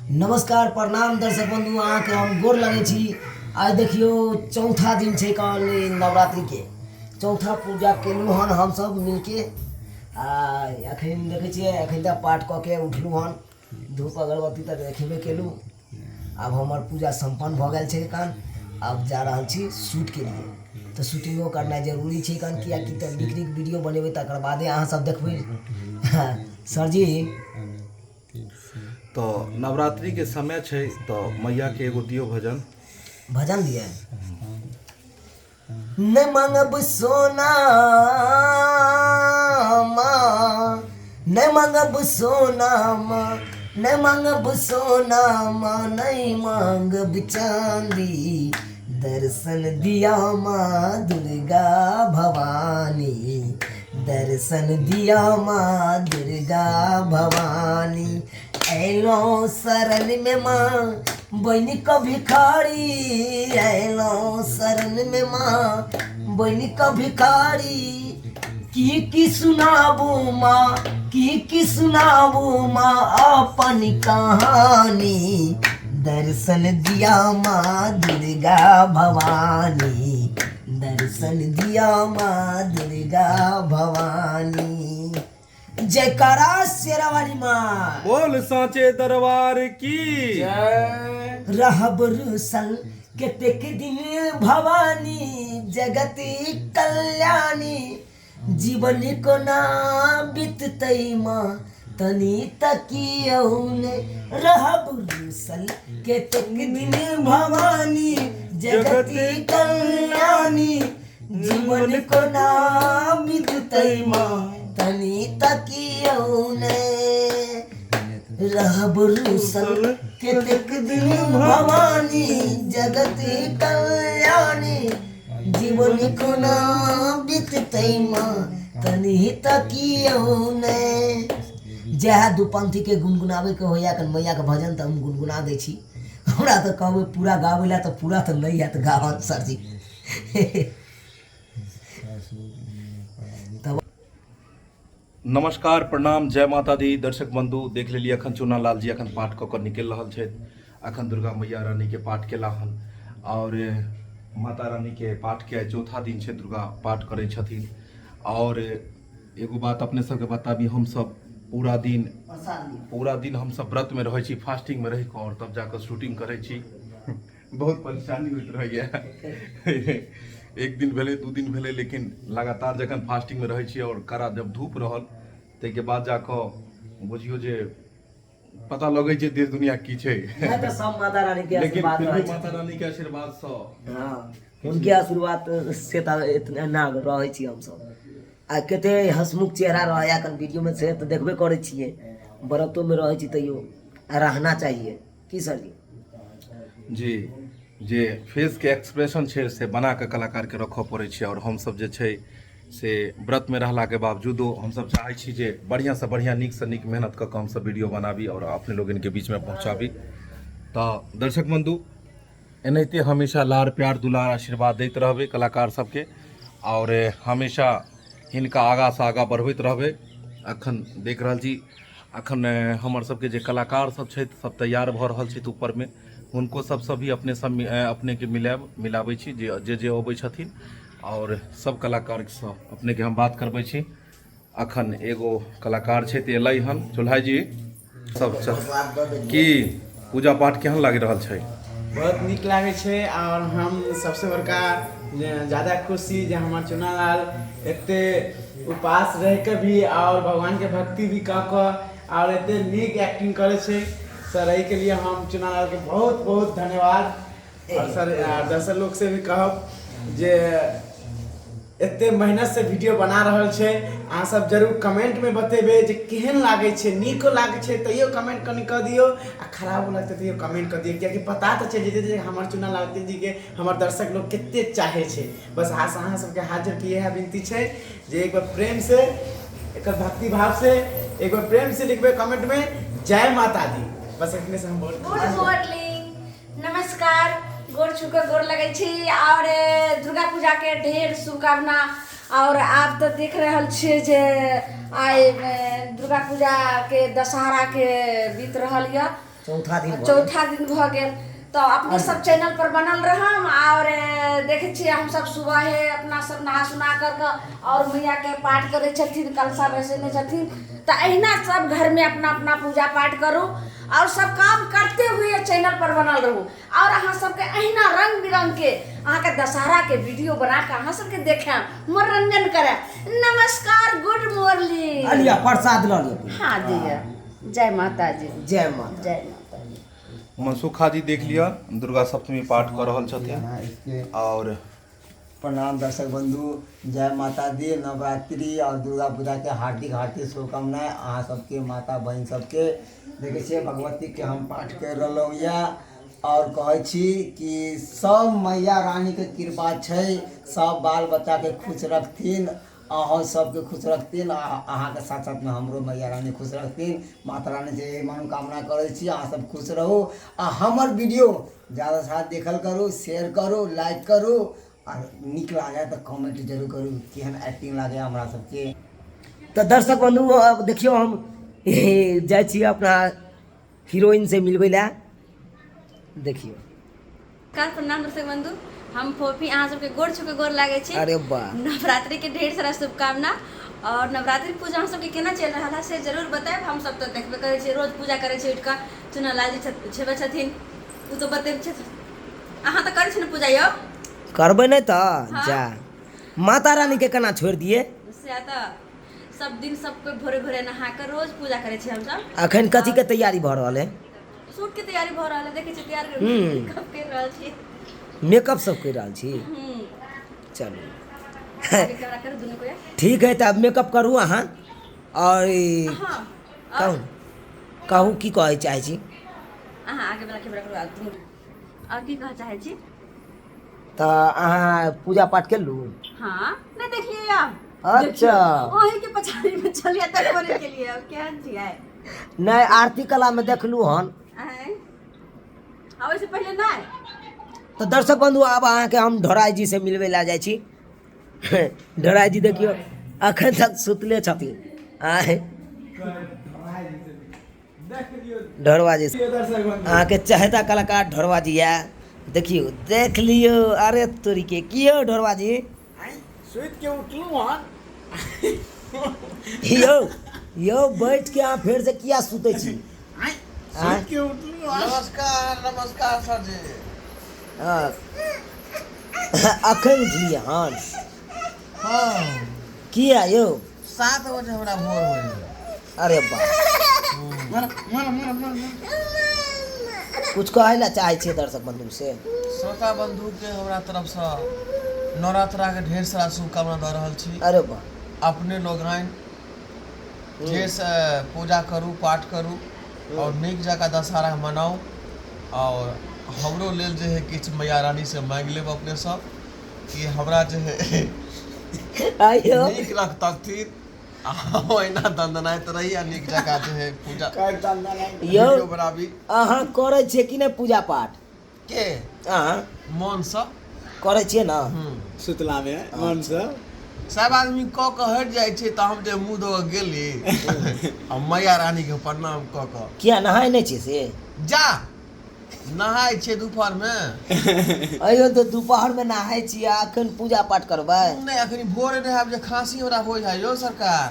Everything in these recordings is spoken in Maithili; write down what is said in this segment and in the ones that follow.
नमस्कार प्रणाम दर्शक बंधु, अहाँके हम गोर लगै छी। आइ देखियौ चौथा दिन छै काल नवरात्रिके, चौथा पूजा केलहुँ हन हमसब मिलके। आ एखन देखै छियै एखन तऽ पाठ कऽ के उठलहुँ हन, धूप अगरबत्ती तऽ देखेबे केलहुँ। आब हमर पूजा सम्पन्न भऽ गेल छै एखन। आब जा रहल छी शूटके लिए, तऽ शूटिंगो करनाइ जरूरी छै एखन, किएकि तऽ नीक नीक वीडियो बनेबै तकर बादे अहाँ सब देखबै। सरजी तऽ नवरात्रिके समय छै तऽ मैयाके एगो दियौ भजन। भजन दिए? नहि मांगब सोना माँ, नहि मांगब सोना माँ, नहि मांगब सोना माँ, नहि मांगब चांदी, दर्शन दिया माँ दुर्गा भवानी, दर्शन दिया माँ दुर्गा भवानी। अयलहुँ शरणमे माँ बनि कऽ भिखारी, अयलहुँ शरणमे माँ बनि कऽ भिखारी। की की सुनाबू माँ, की की सुनाबू माँ अपन कहानी, दर्शन दिया माँ दुर्गा भवानी, दर्शन दिया माँ दुर्गा भवानी। जयकारा शेरावाली माँ, बोल साचे दरबार की जय। रहब रुसल कतेक दिन भवानी, जगत कल्याणी, जीवन कोना बिततै माँ तनी तकियौ ने। रहब रुसल कतेक दिन भवानी, जगत कल्याणी, जीवन कोना बिततै माँ तनी तकियौ ने। रहब रुसल कतेक दिन भवानी, जगत कल्याणी, जीवन कोना बिततै माँ तनी तकियौ ने। जएह दू पंक्तिके गुनगुनाबैके होइए एखन मैयाके भजन तऽ हम गुनगुना दै छी। हमरा तऽ कहबै पूरा गाबै लए तऽ पूरा तऽ नहि हैत गावल सरजी। नमस्कार प्रणाम जय माता दी दर्शक बंधु। देख लेलियै अखन चूना लाल जी अखन पाठ कऽ कऽ निकलि रहल छथि। अखन दुर्गा मैया रानी के पाठ केला हन और माता रानी के पाठ के आइ चौथा दिन छै, दुर्गा पाठ करै छथिन। और एगो बात अपने सबके बताबी, हमसब पूरा दिन हमसब व्रत में रहै छी, फास्टिंग में रहि कऽ और तब जाकऽ शूटिंग करै छी। बहुत परेशानी होइत रहैया, एक दिन भेलै दू दिन भेलै, लेकिन लगातार जखन फास्टिंगमे रहै छी आओर कड़ा जब धूप रहल ताहिके बाद जाकऽ बुझियौ जे पता लगै छै देश दुनिया की छै। नहि तऽ सब माता रानी के लेकिन आशीर्वाद फिर भी रहै छै। माता रानी के आशीर्वादसँ। हँ, हुनके आशीर्वाद से तऽ इतना ना रहै छी हमसब। आ कते हंसमुख चेहरा रहै एखन वीडियोमे से तऽ देखबे करै छियै, व्रतोमे रहै छी तैयो आ रहना चाहिए की सर जी? जी, जे फेसके एक्सप्रेशन छै से बना कऽ कलाकारके रखऽ पड़ै छै। आओर हमसब जे छै से व्रतमे रहलाके बावजूदो हमसब चाहै छी जे बढ़िआँसँ बढ़िआँ नीकसँ नीक मेहनत कऽ कऽ हमसब वीडियो बनाबी आओर अपने लोकनिके बीचमे पहुँचाबी। तऽ दर्शक बन्धु एनाहिते हमेशा लाड़ प्यार दुलार आशीर्वाद दैत रहबै कलाकार सबके आओर हमेशा हिनका आगाँसँ आगाँ बढ़बैत रहबै। अखन देख रहल छी अखन हमर सबके जे कलाकार सब छथि सब तैयार भऽ रहल छथि ऊपरमे, हुनको सबसँ भी अपने सब अपनेके मिलायब मिलाबै छी जे जे जे अबै छथिन आओर सब कलाकारसँ अपनेके हम बात करबै छी। अखन एगो कलाकार छथि एलै हन चोल्हाई जी सब की पूजा पाठ केहन लागि रहल छै? बहुत नीक लागै छै। और हम सबसे बड़का ज्यादा खुशी जे हमर चुनालाल एते उपास रह के भी और भगवान के भक्ति भी कऽ कऽ और एते नीक एक्टिंग करै छै सर, एहि के लिए हम चुनालाल के बहुत बहुत धन्यवाद। और सर दर्शक लोग से भी कहब जे एते मेहनत से वीडियो बना रहल छै, अहाँ सब जरूर कमेंट में बतेबे जे केहन लागै छै। नीको लागै छै तैयो कमेंट कनि कऽ दियौ आ खराबो लगतै तैयो कमेंट कऽ दियौ, कियाकि पता तऽ चलि जेतै जे हमर चुना लाल जी के हमर दर्शक लोग कते चाहै छै। बस अहाँ सबके हाथ जोड़ के इएह विनती छै जे एक बार प्रेम से एकर भक्ति भाव से एक बार प्रेम से लिखबै कमेंट में जय माता दी। बस एतने से हम बहुत गुड मॉर्निंग, नमस्कार, गोर छू के गोर लगै छी और दुर्गा पूजा के ढेर शुभकामना। और आब तऽ देख रहल छियै जे आइ दुर्गा पूजा के दशहरा के बीत रहल यऽ। चौथा दिन भऽ गेल। चौथा दिन भऽ गेल। तऽ अपने सब चैनल पर बनल रहम आओर देखै छियै हमसब सुबहे अपना सब नहा सुना कर कऽ आओर मैयाके पाठ करै छथिन, कलशा बैसेने छथिन। तऽ अहिना सब घरमे अपना अपना पूजा पाठ करू आओर सब काम करते हुए चैनल पर बनल रहू। आओर अहाँ सबके अहिना रंग बिरंगके अहाँके दशहराके वीडियो बना कऽ अहाँ सबके देखायब, मनोरंजन करायब। नमस्कार, गुड मॉर्निंग। लिअ प्रसाद लऽ लिअ। हाँ दिअ। जय माता जी। जय माता। जय माता जी। मनसुखा जी देख लिअ, दुर्गा सप्तमी पाठ कऽ रहल छथिन। आओर प्रणाम दर्शक बंधु, जय माता दी। नवरात्रि और दुर्गा पूजा के हार्दिक हार्दिक शुभकामनाएं अहाँ सबके, माता बहन सबके। देखै छियै भगवती के हम पाठ कर रहलहुँ यऽ और कहै छी कि सब मैया रानी के कृपा छै, सब बाल बच्चा के खुश रखथिन, अहाँ सबके खुश रखथिन, अहाँके साथ साथमे हमरो मैया रानी खुश रखथिन। माता रानी से यही मनोकामना करै छी, अहाँ सब खुश रहू आ हमर वीडियो ज्यादा से ज्यादा देखल करू, शेयर करू, लाइक करू आ नीक लागै तऽ कमेंट जरूर करू केहन एक्टिंग लागै हमरा सबके। तऽ दर्शक बंधु, अब देखियौ हम जाइ छी अपना हीरोइन से मिलबै लए। देखियौ। नमस्कार, प्रणाम दर्शक बंधु, हम फोफी अहाँ सबके गोर छू के गोर लागै छी। अरे वाह। नवरात्रि के ढेर सारा शुभकामना। और नवरात्रि पूजा अहाँ सबके केना चलि रहल है से जरूर बतायब। हम सब तऽ देखबे करै छियै, रोज पूजा करै छियै उठि कऽ। चुनालाल जी छेबे छथिन, ओ तऽ बतेब छथिन। अहाँ तऽ करै छी ने पूजा यौ? करबै नहि तऽ? हाँ। जा माता रानी के केना छोड़ि दियै। से तऽ सब दिन सब कोइ भोरे भोरे नहा कऽ रोज पूजा करै छियै हमसब। अखन कथी के तैयारी भऽ रहल है? सूट के तैयारी भऽ रहल है, देखै छियै तैयार मेकअप करि रहल छी। मेकअप सब करि रहल छी। चलू आगे कैमरा करू दुनू कोइ। ठीक है, तऽ आब मेकअप करू अहाँ। और हाँ कहू कहू की कहै चाहै छी? अहाँ आगे वाला कैमरा करू आ दुनू। और की कहऽ चाहै छी? तऽ अहाँ पूजा पाठ केलू? हाँ, नहि देखलियै आब। अच्छा। ओही के पछाड़ी में चलिए तक करे के लिए अब केहन छियै? नहि, आरती कला में देखलू हन। आँय, आ ओहिसँ पहिले नहि। तऽ दर्शक बंधु, आब अहाँके हम ढोराइ जी से मिलबै लए जाइ छी। ढोराइ जी देखियौ अखन तक सुतले छथिन। आँय ढोरवा जी, अहाँके चहेता कलाकार ढोरवा जी यऽ, देखियौ देख लियौ। अरे तोरी के की यौ ढोरवा जी, सुति के उठलहुँ हन। यौ यौ, बैठ के अहाँ फेर से किया सुतै छी? सुति के उठलहुँ हन। नमस्कार नमस्कार सर जी। हँ, अखन उठलियै हन? हाँ। किया यौ? 7 बजे हमरा भोर हो गेल। अरे वाह। कुछ कहै लए चाहै छियै दर्शक बंधु से? श्रोता बंधु के हमरा तरफसँ नवरात्रा के ढेर सारा शुभकामना दऽ रहल छी। अरे वाह। अपने लोग आइन ढेर से पूजा करू, पाठ करू और नीक जकाँ दशहरा मनाउ। और हमरो लेल जे है किछु मैया रानी से मांगि लेब अपने सब कि हमरा जे है आइयो नीक रखतथिन आ हम ओहिना दनदनाइत रही आ नीक जकाँ जे है पूजा यौ वीडियो बनाबी। अहाँ करै छियै कि नहि पूजा पाठ? के अहाँ मोनसँ करै छियै ने? सुतलामे मनसँ सब आदमी कऽ कऽ हटि जाइ छै तऽ हम जे मुँह धो कऽ गेली आ मैया रानीके प्रणाम कऽ कऽ। किया नहाय नहि छियै से? जा नहाय छियै दुपहरमे। अइयो तऽ दुपहरमे नहाय छियै आ अखन पूजा पाठ करबै? नहि, अखनी भोरे नहायब जे खाँसी हमरा हो जाइ यौ सरकार।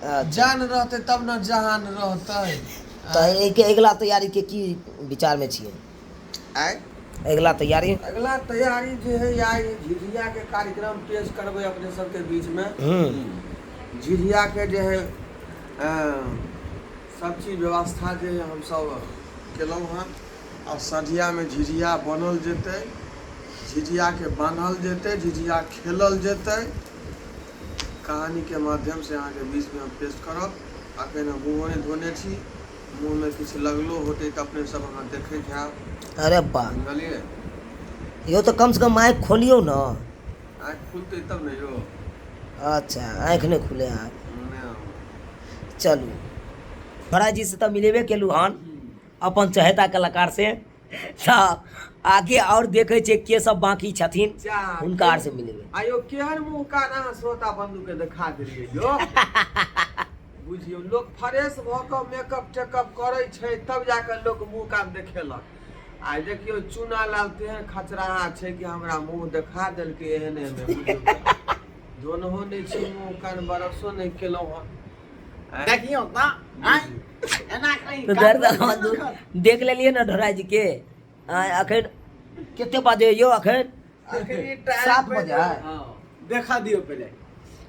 अच्छा। जान रहतै तब ने जहान रहतै। तऽ एहिके अगिला तैयारीके की विचारमे छियै? आँय, अगिला तैयारी? अगिला तैयारी जे है आइ झिझिया के कार्यक्रम पेश करबै अपने सबके बीच मे। झिझिया के जे है सब चीज व्यवस्था जे है हमसब केलहुँ हँ आ सँझिया मे झिझिया बनल जेतै, झिझिया के बान्हल जेतै, झिझिया खेलल जेतै। कहानी के माध्यम से अहाँके बीच मे हम पेश करब। अखन हम मुँहो नहि धोने छी, मुँहमे किछु लगलो होतै तऽ अपने सब अहाँ देखैत हैब। अरे वाह। बुझलियै? यौ तऽ कमसँ कम आँखि खोलियौ ने। आँखि खुलतै तब ने यौ। अच्छा, आँखि नहि खुले अहाँके? नहि। चलू, भराजी से तऽ मिलेबे केलहुँ हन अपन चहेता कलाकार से, तऽ आगे आओर देखै छियै के सब बाँकी छथिन, हुनका आर से मिलेबै। आयो केहन मुँह कान अहाँ श्रोता बंधु के देखा देलियै यौ। बुझियौ लोक फ्रेश भऽ कऽ मेकअप टेकअप करै छै तब जा कऽ लोक मुँह कान देखेलक आ देखियौ चूना लाल तेहन खचराहा छै कि हमरा मुँह देखा देलकै एहने मे बुझियौ धोनहो नहि छी मुँह कान बरसो नहि केलहुँ हन आँय? देखियौ तऽ आँय एना कहीं तऽ दर्द देख लेलियै ने ढोराइ जी के आँय, अखन कते बजे यौ अखन अखनी टाइम 7 बजे है। हँ देखा दियौ पहिले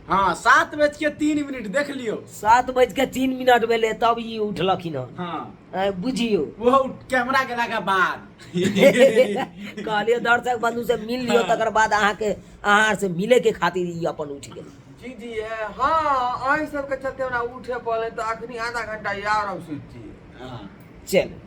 हाँ 7:03 देख लियौ। 7:03 भेलै तब ई उठलखिन हन। हाँ आँय, बुझियौ वो कैमरा गेला के बाद कहलियै दर्शक बंधु से मिल लियौ तकर बाद अहाँके अहाँ से मिले के खातिर ई अपन उठि गेल। जी जी है हाँ अहीं सबके चलते हमरा उठे पड़लै तऽ अखनी आधा घंटा यार हम सुतियै। हाँ चलू।